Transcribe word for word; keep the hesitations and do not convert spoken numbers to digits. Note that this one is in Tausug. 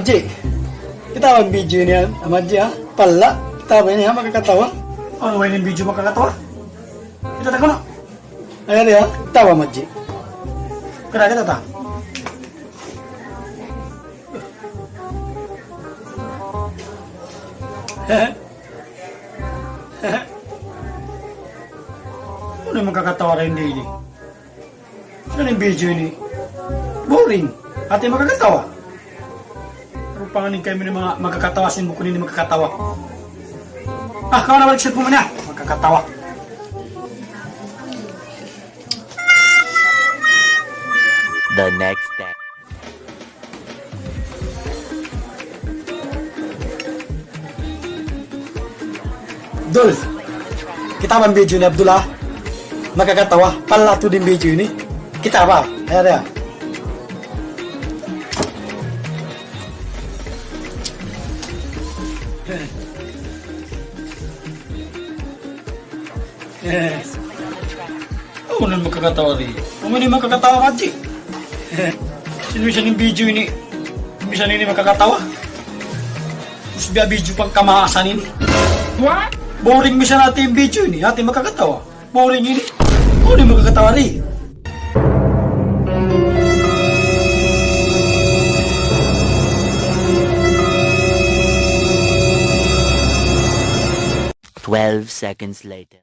Ji, kitaa ba in video ini, ha, Madji, ha? Pala, kitaa ba ini, ha, makakatawa. Unu ba in video makakatawa? Kita' ta kunu'. Ay, ari, ha? Kitaa ba, Madji? Kita', kita' ta. Unu in makakatawa dayn di ini? Unu in video ini? Boring. Hati makakatawa. Rupa nga in kaymu ini manga makakatawa, sin bukun ini makakatawa. Ah, kawa na balik cellphone mu na. Makakatawa. The next day. Dul, kitaa ba in video ini, Abdullah? Makakatawa. Pala tuud in video ini. Kitaa ba? Ayan, ayan. Eh. Unu in makakatawa di? Unu in makakatawa, Madji? Sin misan in video ini, misan ini makakatawa? Ubus biya' video pangkamaasan ini. What? Boring misan hati in video ini, hati makakatawa. Boring ini. Unu in makakatawa di? Twelve seconds later.